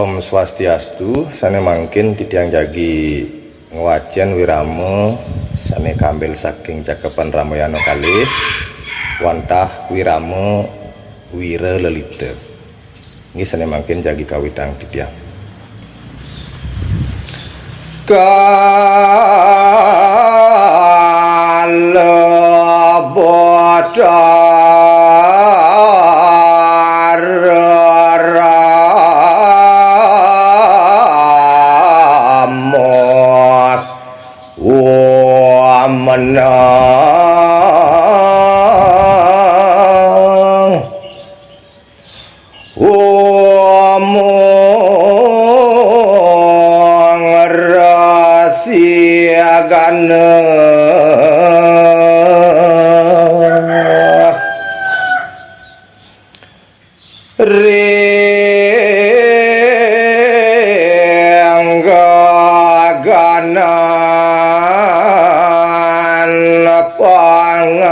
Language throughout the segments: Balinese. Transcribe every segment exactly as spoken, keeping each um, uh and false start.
Om Swastiastu, sané mangkin titiang jagi ngwacén wirama sané kaambil saking Cakepan Ramayana kalih, wantah wirama Wira Lelita. Inggih, sané mangkin jagi kawitang titiang. Kala Batara Rama Wamenang. Omong Resi Agana Ring Gaganan Panganjali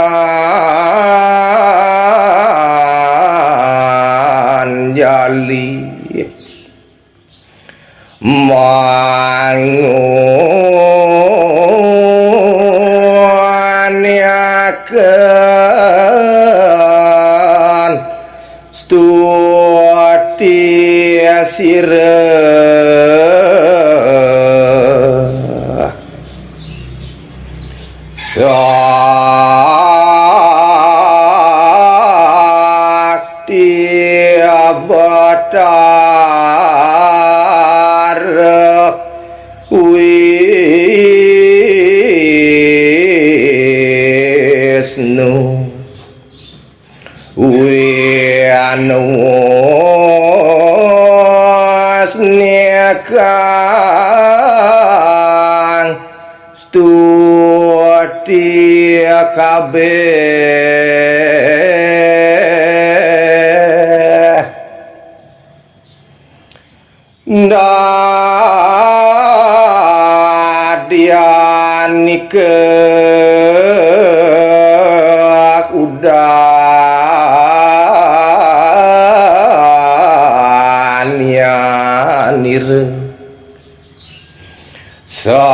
Manguniaken stuti sira. Sakti Batara Wisnu. Wian wasni kang stuti kabéh. Dadianika kudanianira sang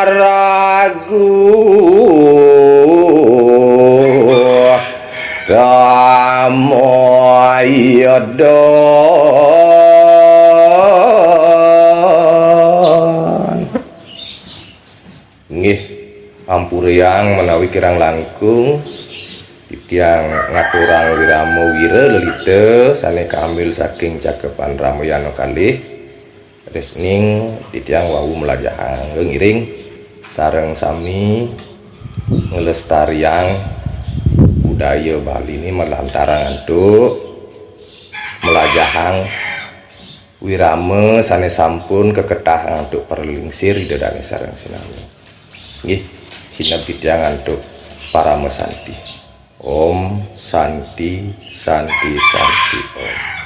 ragu tamayada. Nggih, ampurayang menawi kirang langkung titiang ngaturang wirama wira lelita sané kaambil saking Cakepan Ramayana kalih. Ring titiang wau mlajahang ngiring sareng sami nglestariang budaya Bali ni malantaran antuk mlajahang wirama sané sampun kaketah antuk paralingsir Ida Dané sareng sinami. Nggih, sineb titiang antuk parama santi. Om Santi, Santi, Santi, Om.